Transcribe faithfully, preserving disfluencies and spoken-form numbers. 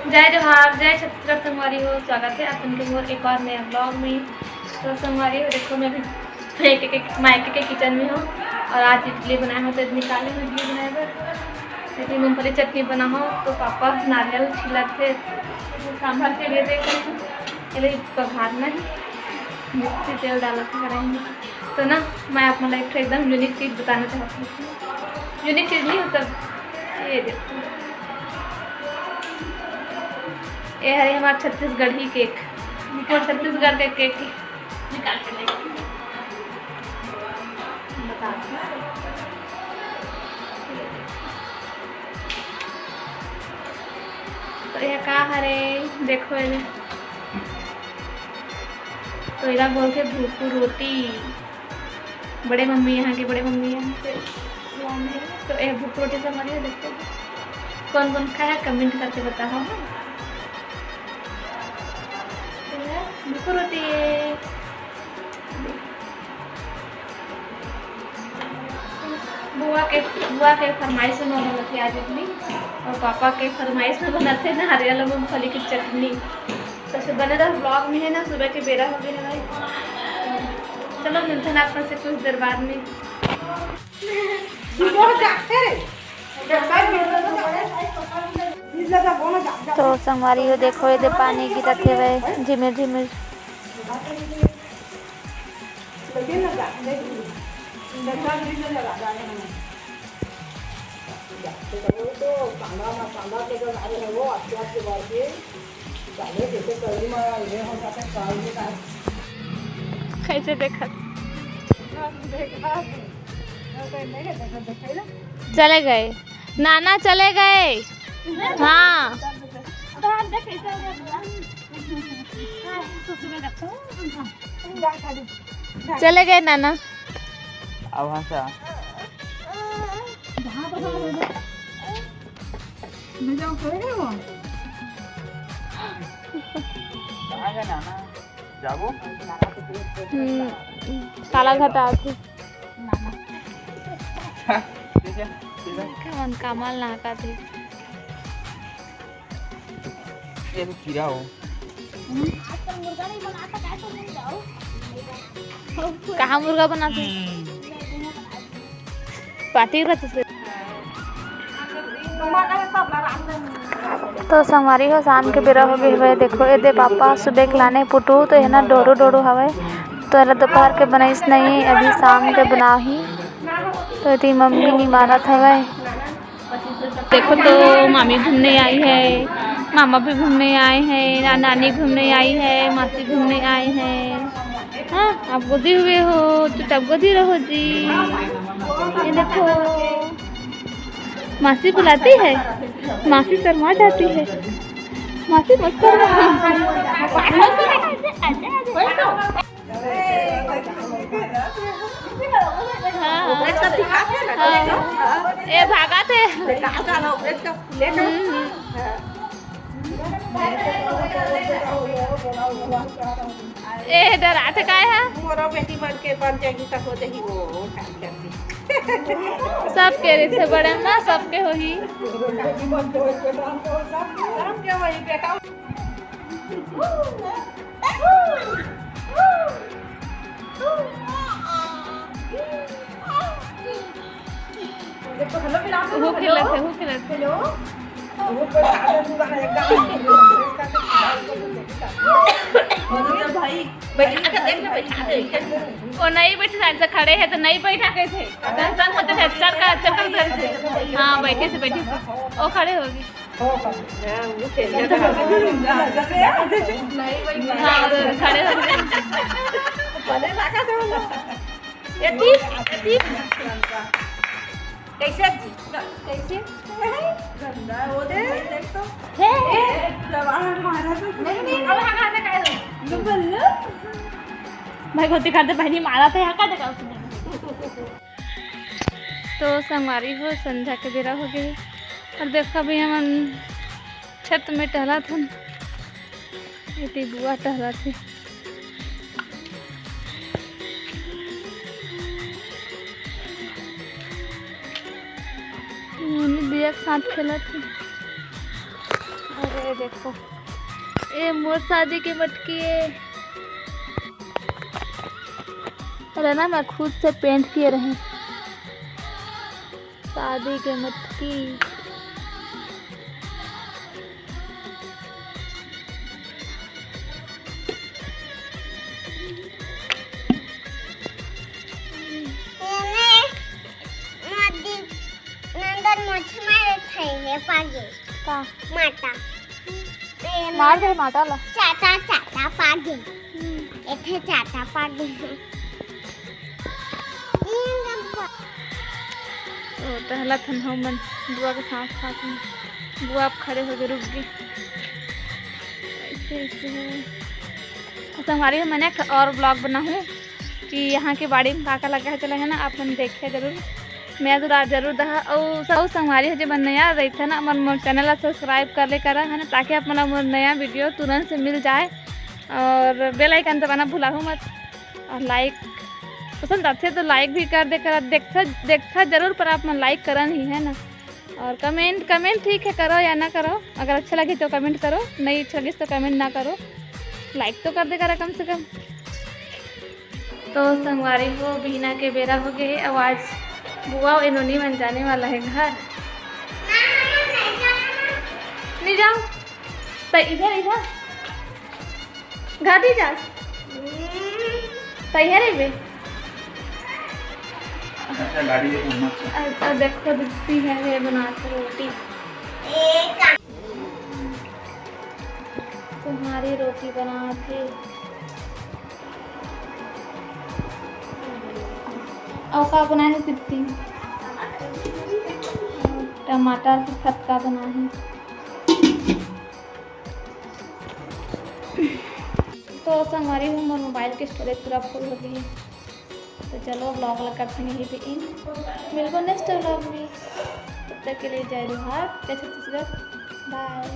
जय जोहार, जय छत्तीसगढ़ संगवारी हो, स्वागत है आप सबके मोर एक और नया vlog में। तो संगवारी हो, देखो मैं अभी एक, एक, एक मायके के kitchen में हूँ और आज इडली बनाए हो तो निकाले हूँ इडली बनाए बर। लेकिन मूंगफली चटनी बना हो तो पापा नारियल छिलत थे, सांभर के लिए देख रहे हैं, पहले पघारना है, मिर्ची तेल डालत है कढ़ाई में। तो ना मैं आप मन ला एक ठो एकदम unique चीज बताना चाहती हूँ। Unique चीज नहीं होता, ये देखो, ये हरे हमार छत्तीसगढ़ी cake, मोर छत्तीसगढ़ के cake निकाल के लेके बता। तो ये का हरे, देखो ये, तो एला बोलथे भूकू रोटी। बड़े मम्मी यहाँ के, बड़े मम्मी यहाँ के। तो ये भूकू रोटी संगवारी हो, देखो कौन कौन खाया, comment करके बताओ। हाँ, तो ये भूकू रोटी है। बुआ के, बुआ के फरमाइश में बनत हे आज इडली और पापा के फरमाइश में बनत हे नारियल और मूंगफली की चटनी। तो से बने रहो vlog में, है ना, सुबह के बेरा हो गए है भाई। चलो मिलते हैं आप से कुछ देर बाद में। तो संगवारी हो, देखो ये दे पानी गिरत हेवय झिमिर झिमिर। कैसे देखत? चले गए नाना, चले गए। हाँ। चले गए नाना। अब हाँ से आ। कहाँ गए नाना? जाबो? हम्म, काला घटा आथे। ठीक है, ठीक है। कमल ना का थे। ये तो कीड़ा हो। कहाँ मुर्गा बनाते? पार्टी रहते। तो संगवारी हो, शाम के बेरा हो गए हवे। देखो, एदे पापा सुबह के लाने पुटू, तो ये ना डोरू डोरू हवे, तो एला दोपहर के बनाइस नहीं, अभी शाम के बनाही। तो एती मम्मी निमारत हवे। देखो तो मामी घूमने आई है, मामा भी घूमने आए हैं, ना-, नानी घूमने आई है, मासी घूमने आए हैं। हाँ, आप गोदी हुए हो, चुपचाप गोदी रहो जी। ये देखो, मासी बुलाती है, मासी शर्मा जाती है, मासी मत शर्मा। हाँ, हाँ। हाँ। ए, भागा थे। हम्म, हम्म। ए, डराथे काय हा? मोरो बेटी मन के बन जाही त हो जाही वो, वो काम करती। सबके रहिथे बड़े ना, सबके होही। सबके होही बेटा। वो खेलत है, वो खेलत है। वो नहीं बैठ सकते, खड़े हैं तो नहीं बैठा कैसे? टेंशन होते थे, चल कर, चल कर उधर से। हाँ, बैठे से, बैठे से। वो खड़े होगी। हाँ, वो खेल रहा था। हाँ, उधर खड़े हो गए। भले लगा था वो लोग। ये तीस, ये तीस। कैसे जी? कैसे? गंदा, वो देख, देख तो। हे। ए, जवान मारा तो। नहीं, नहीं, अब हगा से काहे हो? लो, बोल लो। भाई, गोती खाते पहली मारा था, यहाँ का देखा उसने? तो संगवारी हो, संझा के बेरा हो गए और देखा भी हमन छत में टहलत हन, एती बुआ टहलत हे। मोनी दिया के साथ खेलत हे। अरे देखो, ये मोर शादी के मटकी है। अरे ना, मैं खुद से पेंट किए रहे शादी के मटकी। एमे नदी नंदन मछमारे थे, हे पागे। का? माटा। ए, मार दे माटा ला। चाटा, चाटा पागे। एथे चाटा पागे। तो टहलत हन हमन बुआ के साथ, साथ में। बुआ अब खड़े होके रुक गे। ऐसे, ऐसे है। तो संगवारी हो, मैंने एक और ब्लॉग बना हूँ कि यहाँ के बाड़ी में का का लगा है, चला है ना, आप मन देखिए जरूर। मैं तो रात जरूर दहा। और सब संगवारी हो, जे मन नया रहिथे ना, मन मोर चैनल ला सब्सक्राइब कर ले करा है ना, ताकि आप मन ला मोर नया वीडियो तुरंत से मिल जाए। और बेल आइकन दबाना भुलाहू मत। और लाइक पसंद आथे तो लाइक भी कर दे करा, देखथा देखथा जरूर, पर आप मन लाइक करा नहीं है ना। और कमेंट, कमेंट ठीक है, करो या ना करो, अगर अच्छा लगे तो कमेंट करो, नहीं अच्छा लगे तो कमेंट ना करो, लाइक तो कर दे करा कम से कम। तो संगवारी हो, बिहना के बेरा हो गए है। अब आज बुआ और ए नोनी मन जाने वाला है घर। नहीं जाओ, तो इधर, इधर घर नहीं जा, तो इधर ही बे। अच्छा, गाड़ी ये घूमना चाहिए। अब, अब देखो, दिखती है, ये बनाते रोटी। तुम्हारी रोटी बनाते। अउ का बनाए हे सिप्ती? टमाटर के फटका बनाए हे। तो संगवारी हो, मोर मोबाइल के स्टोरेज पूरा फुल हो गई है। तो चलो, ब्लॉग ला करते हैं यहीं पे एंड। मिलबो नेक्स्ट ब्लॉग में। तब तक के लिए जय जोहार, जय छत्तीसगढ़, बाय।